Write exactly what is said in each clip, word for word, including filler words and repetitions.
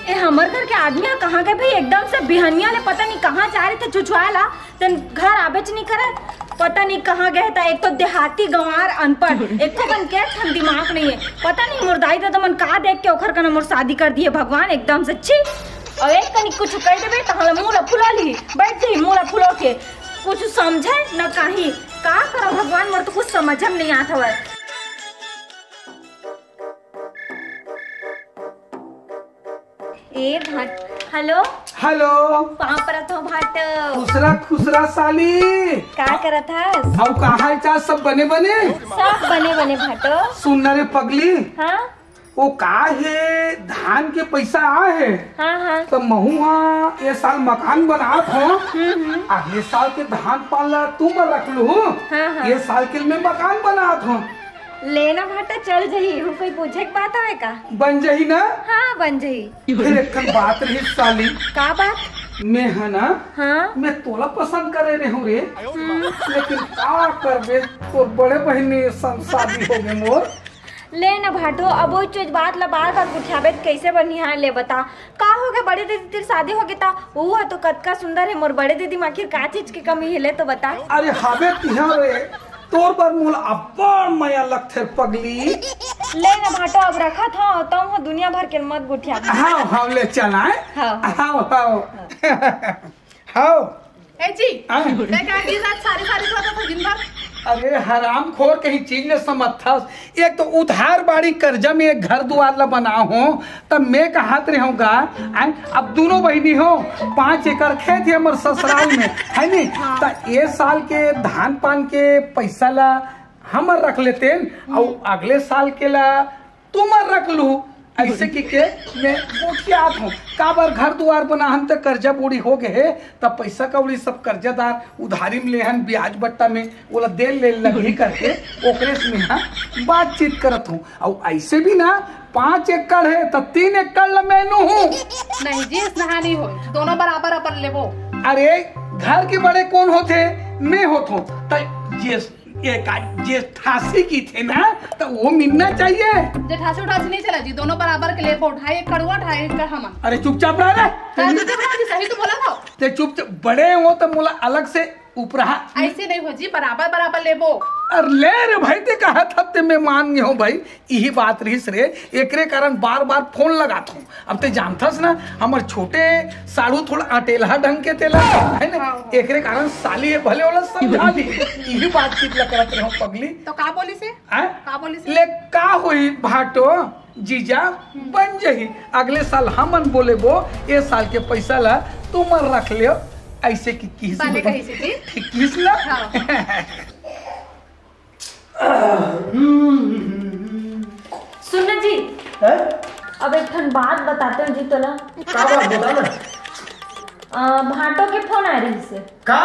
ए, हमर घर के आदमी ह कहाँ गए भाई? एकदम से बिहनिया ले पता नहीं कहाँ जा रहे थे छुछुआ ला, तेन घर आबेच नहीं करे। पता नहीं कहाँ गए था। एक तो देहाती गंवार अनपढ़, एको कन के ठन दिमाग नहीं है। पता नहीं मोर दाई ददा मन का देख के ओखर कना मोर शादी कर दिए भगवान, एकदम से छी। और एक कनी कुछ कह देबे त हमला मुंह ला फुला ली, बैठ जाई मुंह ला फुलो के। कुछ समझे न कहीं, का करो भगवान, मोर तो कुछ समझ में नहीं आत हवय। ए भाट, हेलो। हेलो। पाँव परत हो भाट। खुसरा खुसरा साली। का करत हस? अउ का हाल चाल, सब बने बने? सब बने बने भाटो। सुन ना रे पगली। हाँ। वो का हे, धान के पैसा आ हे। हाँ, हाँ। त महू हा ये साल मकान बनात हो। हम्म, हम्म। अगले साल के धान पान ला तुम रख लू। हाँ, हाँ। ये साल के मैं मकान बनात हो। लेना भाटा चल जही, हूँ कोई पूछे के बात हवे का? बन जही ना? हाँ, बन जही। फिर एक ठन बात रही साली। का बात? मैं है ना, हाँ? मैं तोला पसंद करे रहे हूँ रे। हम्म। लेकिन का करबे, तोर बड़े बहिनी संग शादी हो गए मोर। ले ना भाटो, अब वो चीज बात ला बार बार उठाबे त कैसे बनी? हाँ, ले बता, का हो गए? बड़े दीदी तेरी शादी हो गई ता, वो है तो कतका सुंदर है मोर बड़े दीदी में, आखिर का चीज की कमी है? ले तो बता। अरे हवे तिहां रे, तोर बर मोला अब्बड़ मया लगथे पगली। ले ना भाटो, अब रखत हव, तम हो दुनिया भर के मत गोठिया। हाव, हाव, ले चल आए। हाव। हाव, हाव। हाव। ए जी, आए। तै का दिन रात सारी सारी सोचत हो दिन भर? अरे हरामखोर, कहीं चीज न समझथस। एक तो उधार बाड़ी कर्जा में एक घर दुआर ला बना हो, तब मैं कहत रहे हूँ गा, आए, अब दोनों बहिनी हो, पाँच एकड़ खेत है हमर ससुराल में, है नी? हाँ। त ए साल के धान पान के पैसा ला हमर रख लेतेन, अउ अगले साल के ला तुमर रख लू। ऐसे कि के मैं गोठियात हूँ, काबर घर दुआर बनाहन त कर्जा बोड़ी हो गए हे, त पैसा कौड़ी सब कर्जादार उधारी में लेहन, ब्याज बट्टा में ओला दे ले लगही करके ओकरे से मेहा बातचीत करत हूँ। अउ ऐसे भी ना, पाँच एकड़ है त तीन एकड़ ल मैनू हूँ। नहीं जी, इसनहा नहीं हो, दोनों बराबर अपन लेबो। अरे, घर के बड़े कौन होथे? मैं होत हूँ। त ये, ये का, ये ठासी की थे ना, त वो मिलना चाहिए। जे ठासी उठासी नहीं चला जी, दोनों बराबर के लेबो, ढाई एकड़ हुआ, ढाई एकड़ हमन। अरे चुपचाप रह रे। हाँ, चुपचाप रह जी, सही तो बोला था। ते चुपचाप, बड़े हो त मोला अलग से उपराहा। ऐसे नहीं हो जी, बराबर बराबर लेबो। अरे ले रे भाई, ते कहा था ते मैं मान गए हूँ भाई, यही बात रहीस रे, एकरे कारण बार बार फोन लगात हूँ। अब ते जानथस ना, हमर छोटे साढ़ू थोड़ा अटेलहा ढंग के तेला, है ना? हाँ, हाँ। एकरे कारण साली ये भले वाला समझा ली, यही बातचीत ला करत रहो पगली। तो का बोली से? हैं? का बोली से? ले का होई भाटो? जीजा बन जही, अगले साल हमन बोलेबो, ए साल के पैसा ला तुमन रख लेव, ऐसे कि किस बाले कही से जी? ठीक किस ना? हाँ। सुन ना जी, हैं? अब एक ठन बात बताते हैं जी तोला। का बात बता ना? अ, भाटो के फोन आ रही से। का?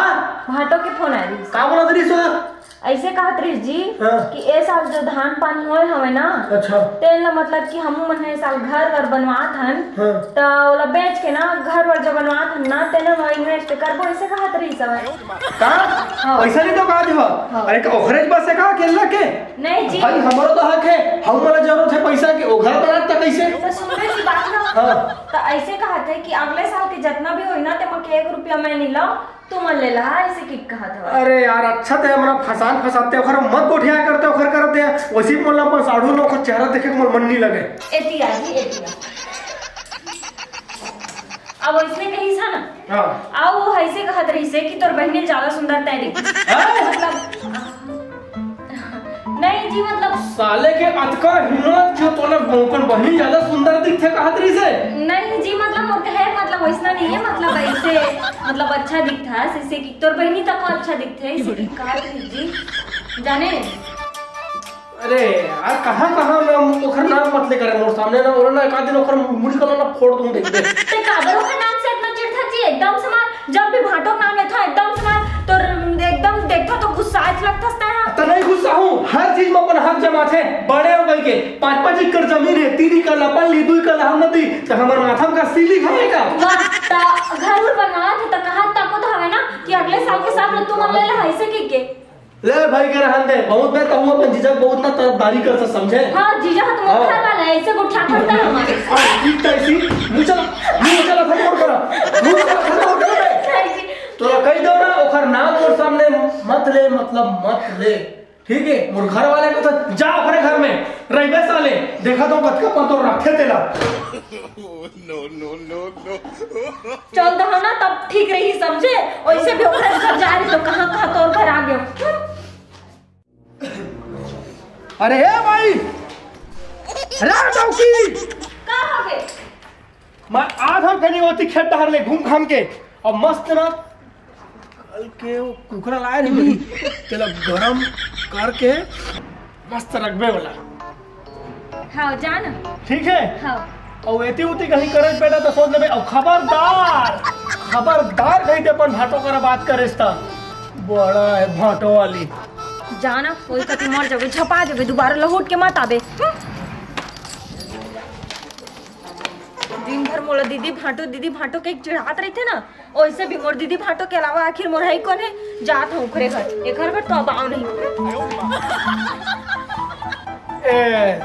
भाटो के फोन आ रही से। का बोलत रही सो? ऐसे कहत रहिस जी हाँ। कि ए साल जो धान पान होए हवे ना, अच्छा। तेन ला मतलब कि हमू मन ए साल घर वर बनवात हन, हाँ। त ओला बेच के ना घर वर जो बनवात हन ना, तेन म invest करबो, ऐसे कहत रहिस हवे। का? हाँ। पैसा नहीं तो कहा दिवा। हाँ। अरे का ओखरे बस से का अकेला के? नहीं जी। भाई हमरो तो हक है, हम वाला जरूरत है पैसा के, ओ घर बनात त कैसे? तो सुन रे जी बात ना। हाँ। त ऐसे कहत है कि अगले साल के जितना भी होई ना, ते म के एक रुपया मैं नहीं लाऊं, तुमन ले लहा, ऐसे कि कहत हवय। अरे यार, अच्छा ते हमरा फसान फसाते, ओखर मत गोठिया करते, ओखर करते। वैसे ही मोला अपन साढ़ू लोग के चेहरा देखे के मोर मन नहीं लगे। एती आ जी, एती आ। अब वैसने कहिस है ना? हाँ। आ वो ऐसे कहत रहिस है कि तोर बहिनी ज्यादा सुंदर तैं रही। हाँ? मतलब, नहीं जी, मतलब साले के अतका हिम्मत जो तोला अपन बहिनी ज्यादा सुंदर दिखथे कहत रहिस हे। नहीं जी, मतलब मोर कहे मतलब वैसना नहीं है, मतलब ऐसे, मतलब अच्छा दिखथस, ऐसे कि तोर बहिनी तक अच्छा दिखथे, ऐसे कि कहत रहिस जी, जाने। अरे यार, कहाँ कहाँ मैं ओखर नाम मत ले करे मोर सामने ना, ओला ना एक आध दिन ओखर मुड़ी कला ना फोड़ दूं, देख दे। ते काबर ओखर नाम से इतना चिढ़थस जी? एकदम से मार, जब भी भाटो के नाम लेथो एकदम से मार, तो एकदम देखथो तो गुस्सा लगथस तैं। त नहीं गुस्सा हूँ, हर चीज में अपन हक जमाथे। बड़े हो गई के पाँच पाँच एकड़ जमीन है, तीन एकड़ ला पल्ली, दू एकड़ ला हम नदी, त हमर माथा में का सीलिंग हवे का? वाह, त घर उर बनवात हे त कहा तको तो हवे ना कि अगले साल के सब ला तुमन ले ला, ऐसे कि के? ले भाई के रहन दे, बहुत बे तहूँ अपन जीजा के बहुत ना तरफदारी कर, समझे? हाँ, जीजा ह तो मोर हाँ। घर वाला है, ऐसे गोठियाथस हमारे। हाँ, ठीक तैसी, मुँह चला, मुँह चला, थप्पड़ करा, मुँह चला, थप्पड़ करा बे। नहीं जी। तोला कहि दो ना, ओकर नाम मोर सामने मत ले, मतलब मत ले, ठीक है? मोर घर वाले को तो जा अपने घर में रहिबे साले, देखा तो कतका पतोर रखे तेला। चल दहा ना, तब ठीक रही, समझे? वैसे भी ओकरे घर जा रही तो कहाँ कहाँ तोर घर आ गयो। अरे ए भाई, अरे डौकी, का हो गए? मैं आधा घनी होती खेत डहर ले घूम घाम के, और मस्त ना कल के वो कुकरा लाए रही, तेला गरम करके मस्त रखबे वाला। हाँ, जा ना। ठीक है? हाँ। अउ एती उती कहीं करे बेटा तो सोच लेबे। अउ खबरदार, खबरदार कहीं ते अपन भाटो करा बात करेस त। बड़ा है भाटो वाली। जा ना, कोई कति मर जाबे, झपा जाबे, दोबारा लहुट के मत आबे। हम्म। दिन भर मोला दीदी भाटो, दीदी भाटो के चिढ़ात रहिथे ना, ओइसे भी मोर दीदी भाटो के अलावा आखिर मोर है कोन है? जात हूँ ओकरे घर, एकर घर तो अब आओ नहीं। ए,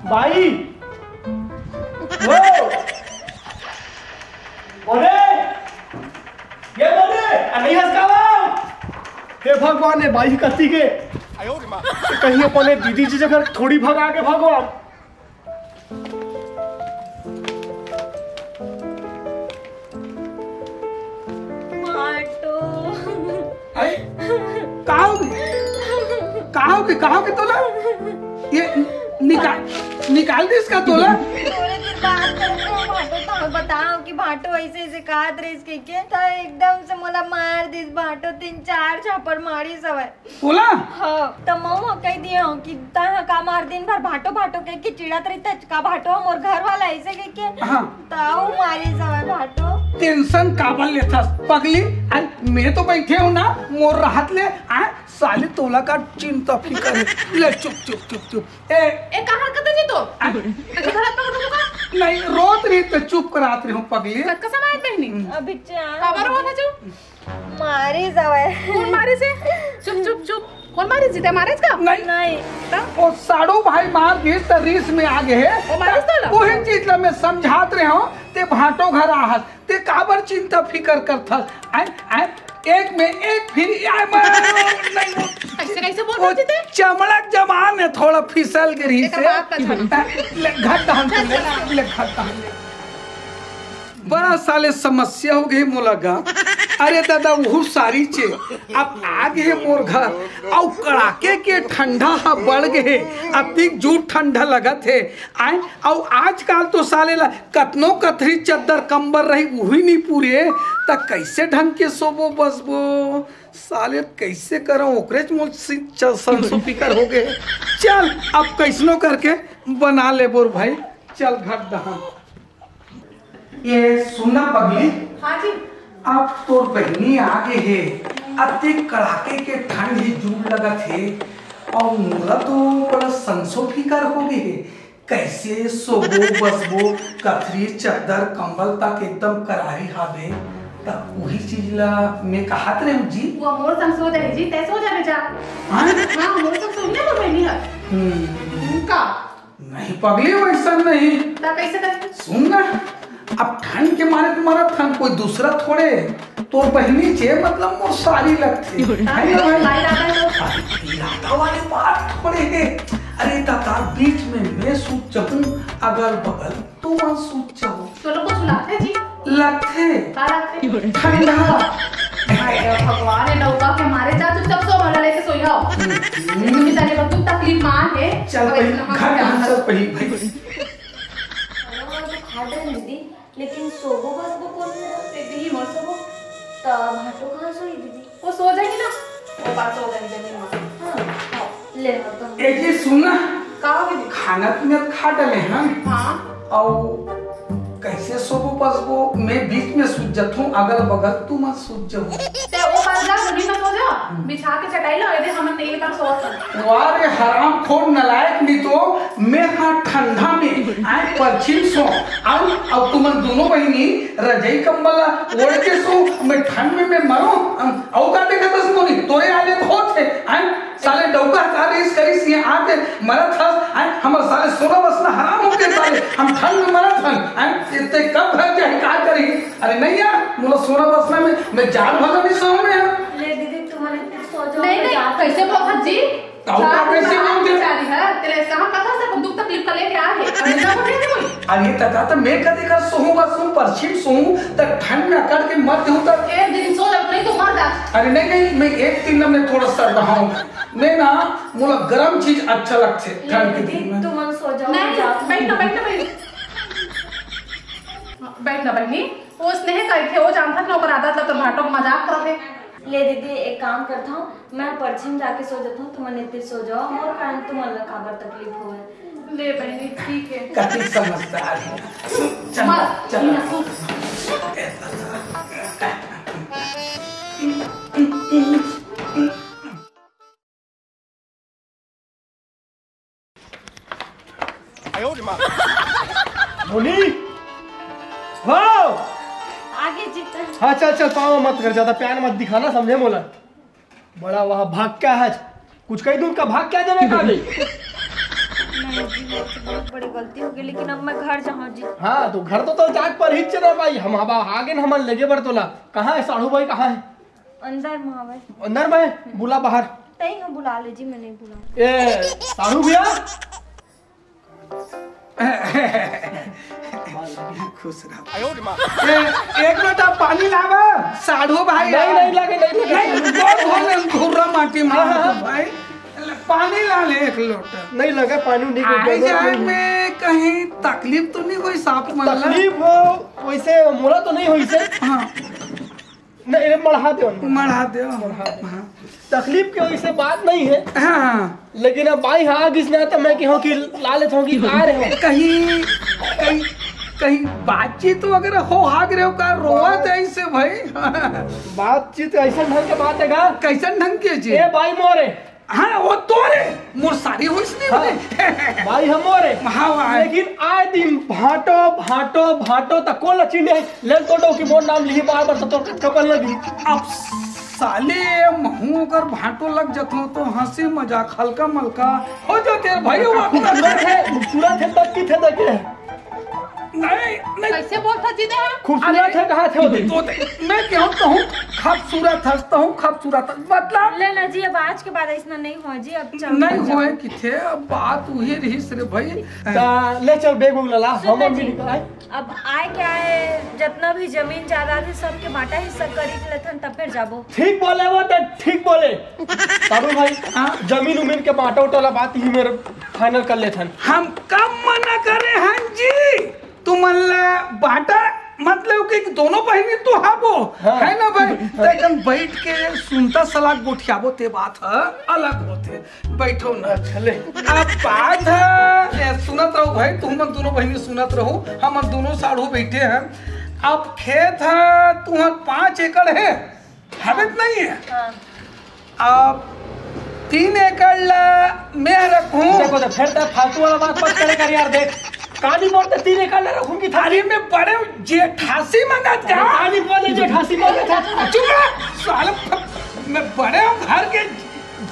बाई, वो, बोले, ये बोले, आ नहीं हंस का बा? हे भगवान, ए बाई कती के, कहीं अपने दीदी जी के घर थोड़ी भगा के भगवान। भाटो। अरे, का हो गए? का हो गए? का हो गए तोला? ये निकाल, निकाल दे इसका तोला। थोड़े देर बात करो, भाटो तो बताओ कि भाटो ऐसे, ऐसे कहत रहिस कहिके, तो एकदम से मोला मार दिस भाटो, तीन चार झापड़ मारिस हवय। ओला? हाँ, त महूँ ह कहि दिए हूँ कि तैं ह का मार दिन भर भाटो भाटो कहिके चिढ़त रहिथे, का भाटो ह मोर घर वाला ऐसे कहिके। हाँ। त अउ मारिस हवय भाटो। टेंशन काबर लेथस पगली? अरे मैं तो बैठे हूँ ना मोर राहत ले। आ साले तोला का चिंता फिकर है। ले चुप चुप चुप चुप। ए, ए, का हरकत है जी तो? आ, ए, तो घर आता का? नहीं, रोत रही तो चुप करात रही हूँ पगली। कतका समय बहनी? अभी चार काबर रोत है जो? मारिस हवय। कोन मारिस हे? चुप, चुप, चुप। कोन मारिस जी? तैं मारिस का? नहीं। नहीं। त? वो साढ़ू भाई मार दिस त रीस में आ गए हे। वो मारिस तोला? वही चीज ला मैं समझात रहे हूँ, ते भाटो घर आहस, ते काबर चिंता फिकर करथस? आय, आय, एक में एक फिर, आय, मैं, नहीं, वो, ऐसे कैसे बोल वो रहे थे? चमड़क जमान है, थोड़ा फिसल गिरी एकर से। बात अच्छा नहीं। ले, घट दहन तो ले, ले, घट दहन ले। बड़ा साले समस्या हो गई मोला गा। अरे दादा, वहू सारी चे, अब आ गे मोर घर, अउ कड़ाके के ठंडा ह बढ़ गे हे, अतिक जूर ठंडा लगत हे। आय, अउ आजकाल तो साले ला कतनो कथरी चद्दर कंबल रही, उही नी पूरे, त कैसे ढंग के सोबो बसबो? साले कैसे करव, ओकरेच मोर सि-, च-, संसो फिकर हो गे। चल, अब कैसनो करके बना लेबो रे भाई, चल घर दहा। ये सुन ना पगली। हाँ जी। अब तोर बहिनी आ गे हे, अतेक कड़ाके के ठंड हे, जूड़ लगत हे, अउ मोला तो बड़ा संसो फिकर हो गे हे। कैसे सोबो बसबो, कथरी चद्दर कंबल तक एकदम करारी हाबे, त उही चीज ला मैं कहत रहेंव जी। वो मोर संग सो जाही जी, तैं सो जाबे जा। हाँ? हाँ, मोर संग सोही ना मोर बहिनी हर। हम्म। का? नहीं पगली, वैसा नहीं। त कैसे कर? सुन ना, अब ठंड के मारे तो मरत हन, कोई दूसरा थोड़े, तोर बहिनी चे, मतलब मोर साली लगथे। है ना भाई? का इरादा है तो? अरे, इरादा वाली बात थोड़े हे। अरे दादा, बीच में मैं सूत जाहूँ, अगल बगल तुमन सूत जाहू। तो लोग कुछ लगथे जी? लगथे। का लगथे? ठंडा। हाय रे भगवान, ये नौका के मारे जा, चुपचाप सो, मोला लेके सोई हो। हम्म। इतनी तारे बतू तकलीफ मार के। चल पही, घर कहाँ चल पही भाई। खाना वाना तो खा डरेन दीदी, लेकिन सोबो बसबो कोन मेरा? ते दीदी मोर सोबो। त भाटो कहाँ सोई दीदी? वो सो जाही ना, वो पास सो जाही जमीन में। हाँ, हाँ, ले हाँ तो। ए जी सुन ना, का हो दीदी? खाना पीना खा डले हन। हाँ। अउ कैसे सोबो बसबो? मैं बीच में सूत जथूं, अगल बगल तुमन सूत जाहू। ते ओ पास जा, जमीन में सो जा, बिछा के चटाई ला, एदे हमन नहीं कर सोवत हन। वाह रे हरामखोर नालायक, नहीं तो मैं हा ठंडा में आए परछिन सो, अउ, अउ तुमन दोनों बहिनी रजाई कंबल ला ओढ़ के सो, मैं ठंड में मैं मरो, अउ का देखत हस मोनी, तोरे आले तो होत हे, आए साले डौका का रेस करिस ये आके मरत हस, आए हमर साले सोना बसना हराम हो गए साले, हम ठंड में मरत हन, आए इतने कब घर जाए का करी? अरे नहीं यार, मोला सोना बसना में मैं जान भर नहीं सोऊं मैं यार। ले दीदी, तुम्हारे फिर सो जाओ, नहीं, मैं नहीं, जाती कैसे हूँ। बोलत जी? तो का जात कैसे मार बोलते? बेचारी है, तेरे ऐसा हम पता से दुख तकलीफ का लेके आ है, अरे ना बोले कोई। अरे तथा तो मैं कदे का सोहूं बसहूं, परछिन सोहूं, त ठंड में अकड़ के मर जाऊं त एक दिन सो जब नहीं तो मर जा। अरे नहीं, नहीं, मैं एक दिन ना मैं थोड़ा सा रहाऊं। मैं ना, मोला गरम चीज अच्छा लगथे ठंड के दिन में। तुमन सो जाओ, नहीं, जाओ। बैठ ना, बैठ ना, बैठ। बैठ ना बहिनी, वो स्नेह करथे, वो जानथस ना ओकर आदत ला, तो भाटो के मजाक करथे। ले दीदी, एक काम करता हूँ, मैं परछिन जाके सो जाता हूँ, तुमन इतने सो जाओ, मोर कारण तुमन ला काबर तकलीफ होवे। ले बहिनी, ठीक है। कति समझदार है। चल, मत, चल। ना, तू। बोनी, वाओ। आगे जीता। हाँ, चल, चल, पाँव मत कर, ज्यादा प्यार मत दिखाना, समझे मोला? बड़ा वहाँ भाग क्या है? कुछ कही दूँ का, भाग क्या जाने का नहीं? नहीं जी, मेरे से बहुत बड़ी गलती हो गई, लेकिन अब मैं घर जाऊँ जी। हाँ, तो घर तो, तो जाग पर हिच रहे भाई, हम अब आगे न हमन लेगे बर तोला। कहाँ है साढ़ू भाई, कहाँ है? अंदर में हवे। अंदर में? बुला बाहर। तई हो, बुला ले जी, मैं नहीं बुला। ए, साढ़ू भैया। खुश रहो। ए, एक लोटा पानी लावा, साढ़ू भाई। नहीं, नहीं लगे, नहीं लगे। नहीं, बहुत होने घुर्रा माटी मार हाँ, हाँ। भाई। पानी ला ले एक लोटा। नहीं लगे पानी, नहीं आई लगे। जाए में कहीं तकलीफ तो नहीं हुई साफ मन ला? तकलीफ हो, वैसे मोला तो नहीं हुई से। हाँ। नहीं, ये मढ़ा दे उनको। मढ़ा दे। मढ़ा दे। हाँ। तकलीफ की वैसे बात नहीं है। हाँ। लेकिन अब भाई हाँ, किसने तो मैं कहूँ कि ला लेता हूँ कि आ रहे हो। कहीं, कहीं, कहीं बातचीत वगैरह हो, हाग रहे हो का, रोवत ऐसे भाई? बातचीत ऐसा ढंग के बात है का? कैसन ढंग के जी? ए भाई मोरे, हाँ, वो तोरे, मोर सारी होइस नहीं हाँ। होले। भाई हम मोरे। हाँ, भाई। लेकिन आए दिन भाटो, भाटो, भाटो तक को लचिने, ले तो डो कि मोर नाम लिही बार बार तो तोर कपल लगी। अब साले महू अगर भाटो लग जतो तो हंसी मजाक हल्का मलका हो जाते भाई, वो खूबसूरत है, खूबसूरत है तब की थे देखे। नहीं, नहीं। कैसे बोलता जी ने? खूबसूरत अरे, है, कहा थे वो दिन? तो मैं कहूँ तो हूँ, खूबसूरत हंसता हूँ, खूबसूरत हंस-, मतलब ले ना जी, अब आज के बाद ऐसा नहीं हो जी, अब चल नहीं जा। होए कि थे, अब बात वही रही रे भाई। ता, ले चल बैग उग ला, सुन हम ना भी जी, निकल आए। अब आए क्या है, जितना भी जमीन जायदाद है सबके बांटा हिस्सा करी के लेथन, तब फिर जाबो। ठीक बोले वो तो ठीक बोले। सारू भाई, हाँ? जमीन उमीन के बांटा उटा ला बात ही मेरे फाइनल कर लेथन। हम कब मना करे हन जी? तुमन ला बांटा मतलब कि दोनों बहिनी तो हाबो, हाँ। है ना भाई? हाँ। त एकदम बैठ के सुनता सलाह गोठियाबो ते बात ह अलग होथे। बैठो ना। अच्छा, ले। अब बात ह, ए, सुनत रहो भाई, तुमन दोनों बहिनी सुनत रहो, हमन दोनों साढ़ू बैठे हैं। अब खेत ह तुहर पाँच एकड़ है, हवे त नहीं है? हाँ। अब तीन एकड़ ला मैं रखूं। देखो, देख, फिर तो फालतू वाला बात मत करे कर यार, देख। कहानी बोलते तीन एकड़ ला रखूंगी थारी। अरे, मैं बड़े जेठासी मंगत का। अरे, कहानी बोले जेठासी मंगत था। चुप रह, साले, मैं बड़े घर के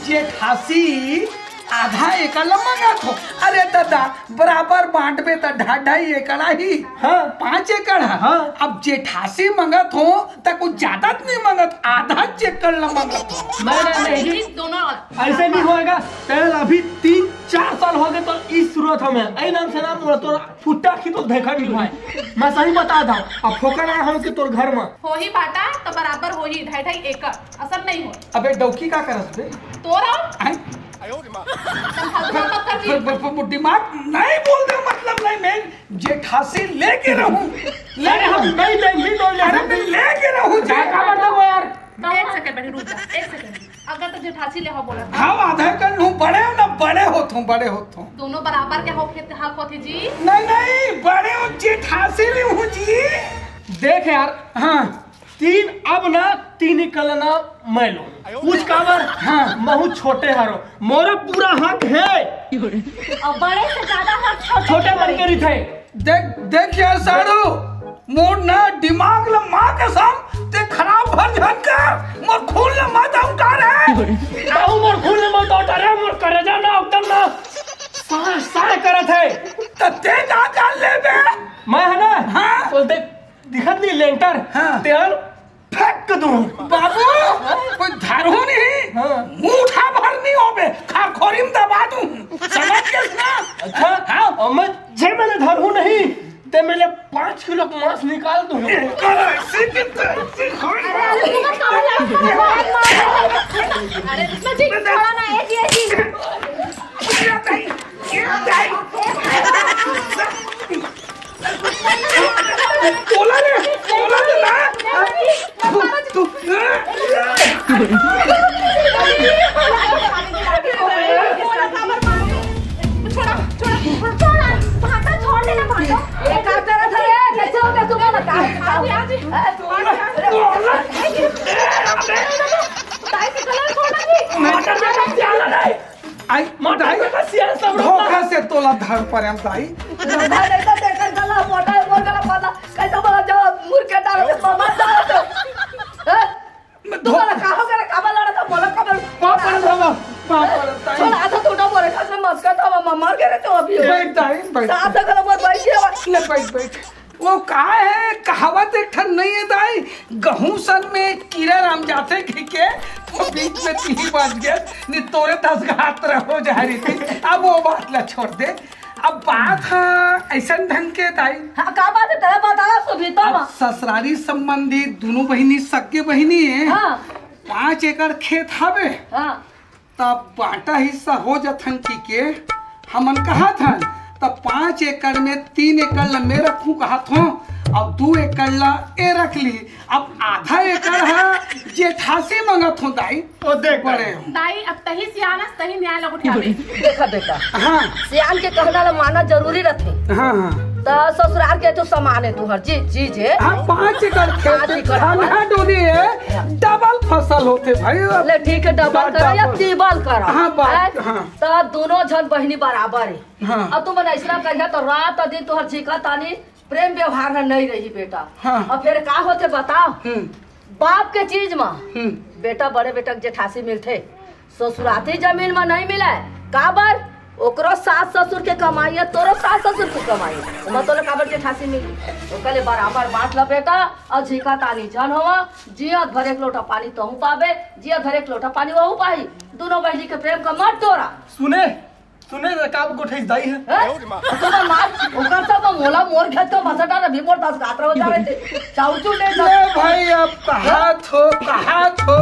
जेठासी आधा एकड़ ला मंगत हो। अरे दादा, बराबर बांटबे त ढाई ढाई एकड़ आही। हाँ। पाँच एकड़ है। हाँ। अब जेठासी मंगत हो, त कुछ ज्यादा तो नहीं मंगत, आधा चेक कर ला मंगत हो। नहीं, नहीं, नहीं जी। दोनों ऐसे नहीं होएगा। तेल अभी तीन चार साल हो गए तो इस सूरत हमें। ऐ नाम से नाम बोला, तो फुट्टा की तो देखा नहीं भाई। मैं सही बता था। अब फोकट आया हम कि तोर घर में। हो ही बाटा तो बराबर हो ही, ढाई ढाई एकड़। असर नहीं हो। अबे डौकी का करस बे? तोरा? आय? तुम फालतू बात कर दी। ब-, ब-, ब-, दिमाग नहीं बोल दे, मतलब नहीं, मैं जेठासी लेके रहूं। अरे हम नहीं देंगे तो अरे मैं लेके रहूं, जा, का मतलब हो यार? एक सेकंड बैठे, रुक जा, एक सेकंड। अगर तो जेठासी ले हो बोला था। हम आधा कर लूं, बड़े हो ना, बड़े होत हूं, बड़े होत हूं। दोनों बराबर के हो, खेत हक होथे जी। नहीं, नहीं, बड़े हो, जेठासी ले हूं जी। देख यार, हाँ, तीन अब ना, तीन ही कल ना मैं लूं। पूछ काबर? हाँ। महू छोटे हरो, मोरा पूरा हक है। और बड़े से ज्यादा हक छोटे छोटे मन के रहिथे। देख, देख यार साढ़ू, मोर ना दिमाग ल माँ कसम, ते खराब भर झन कर, मोर खून ल मत उतारे। बाबू, मोर खून ल मत उतारे, मोर करेजा ना एकदम ना साय, साय करत है। त ते का जान लेबे? मैं है ना? हाँ। तो देख, दिखत नहीं लेंटर? हाँ। तेल फेंक दूं। बाबू, कोई धरहूं नहीं। हाँ। मुठा भर नहीं होबे, खारखोरी में दबा दूं। समझ गेस ना? अच्छा? हाँ। और मैं जे मैंने धरहूं नहीं, ते मेरे पाँच किलो के मांस निकाल दूं। अरे, ऐसे की तैसी खोल। अरे, अरे, तू मत कहो यार, मत कहो यार। अरे, तो जी, छोड़ा ना, ए जी, ए जी। तोला रे, तोला रे ना। तू, तू, मटर में का सियान ला नहीं। आई, मटर दाई, में का सियान सब धोखा से तोला धर परे हम दाई। धोखा नहीं तो देखन चला, मोटा है, मोटा वाला, कैसा बोला जाओ, मुर्गे डाल के मामा जाओ तो। हैं? मैं तू बोला, कहाँ करे, काबा लड़ा था, बोला, काबा। पाँव पड़त हवा, पाँव पड़त ताई। छोड़, आधा टूटा बोले, कसम मत कर, तो मामा मर गए तो अभी। बैठ ताई, बैठ। साथ अगर मत बैठ गया। ले, बैठ, बैठ। वो का है, कहावत एक ठन नहीं है दाई, गहूं सन में कीरा राम जाथे कह के, वो बीच में तीही बच गए, नहीं तोरे दस घात रहो जा रही थी। अब वो बात ला छोड़ दे। अब बात है ऐसन ढंग के दाई। हाँ, का बात है? तेरा बतावा सुभी तो अब ना। ससुरारी संबंधी दोनों बहिनी, सगे बहिनी है। हाँ। पाँच एकड़ खेत हवे। हाँ। तब बांटा हिस्सा हो जथन की के हमन कहा थन, तब पाँच एकड़ में तीन एकड़ ला मैं रखूं कहा थो, अब दू एकड़ ला ए रख ली। अब आधा एकड़ है जेठासी मंगत हो दाई। ओ देख बड़े हो। दाई, अब तही सियान अस, तही न्याय लग उठावे। देखा बेटा, हाँ। सियान के कहना ला माना जरूरी रथे। हाँ, हाँ। त ससुरार के तो समान है तुहर जी, जी जे। हाँ, पाँच एकड़ खेत पाँच है, एकड़। खाना डोली है, डबल फसल होथे भाई। ले ठीक है, डबल करा या डबल। टिबल करा। हाँ, बात, हैं? हाँ। त दोनों झन बहिनी बराबर है। हाँ। अब तुमन ऐसना करिहा तो रात दिन तुहर झिका तानी प्रेम व्यवहार ह नहीं रही बेटा। हाँ। अब फिर का होथे बताओ? हम्म। बाप के चीज म हम्म। बेटा, बड़े बेटा के जेठासी मिलथे, ससुराती जमीन म नहीं मिले। काबर? ओकरो सास ससुर के कमाई है, तोरो सास ससुर के कमाई है। ओमा तोला काबर जेठासी मिली? ओकर ले बराबर बांट ल बेटा, अउ झिका तानी झन होवा, जियत भर एक लोटा पानी तहू पाबे, जियत भर एक लोटा पानी वहू पाही। दोनों बहिनी के प्रेम का मत तोड़ा। सुने, सुने त का गोठई दाई है? हैं? ओकर मार, ओकर सब मोला मोर खेत का मसटा रवि मोर दस गात्र हो जावे थे। चाउर चूर ले ले भाई, अब कहा थो, कहा थो।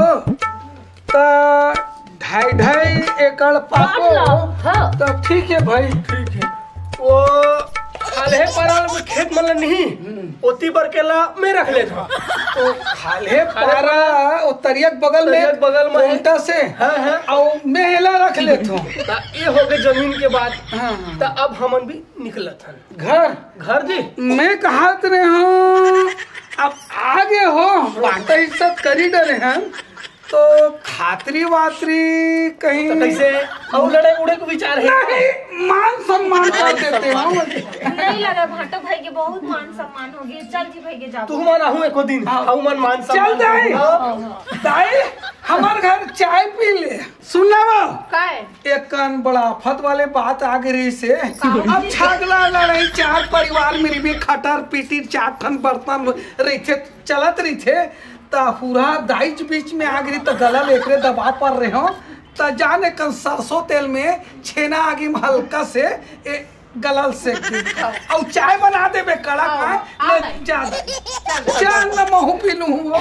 त ढाई ढाई एकड़ पाबो। हाँ। त ठीक है भाई, ठीक है। वो खाल्हे पारा में खेत मन नहीं, हम्म। ओती बर के ला मैं रख लेत हूँ। तो खाल्हे पारा, वो तरिया के बगल में, तरिया के बगल में है। ओमटा से, हाँ, हाँ। अउ मैं एला रख लेत हूँ। त ये हो गए जमीन के बात। हाँ, हाँ। त अब हमन भी निकलत हन। घर? घर जी। मैं कहत रहे हूँ, अब आगे हो, बांटा हिस्सा करी डरे हन, तो खातरी वातरी कहीं तो कैसे? और लड़े उड़े के विचार है? नहीं, मान सम्मान कर देते हो। नहीं लगा, भाटो भाई के बहुत मान सम्मान हो गया। चल जी भाई के जाओ। तू मन आहू एको दिन, हाँ। अउ मन मान चल सम्मान दाई। हो। दाई, हमार घर चाय पी ले। सुन ना वो। काय? एक कान बड़ा आफत वाले बात आ गई रही से। अब छागला लड़ाई चार परिवार में भी खटर पीटी चार ठन बर्तन रही थे, चलत रही थे। त हुरहा दाईच बीच में आ गिरी त गला ले एकरे दबा पर रहे हो। त जाने कन सरसों तेल में छेना आगी में हल्का से ए, गला ल सेक दे। अउ चाय बना देबे कड़क। हाँ, है, हाँ, ले, भाई। जा दाई। चल, चल। चल न महू पी लूँ हो।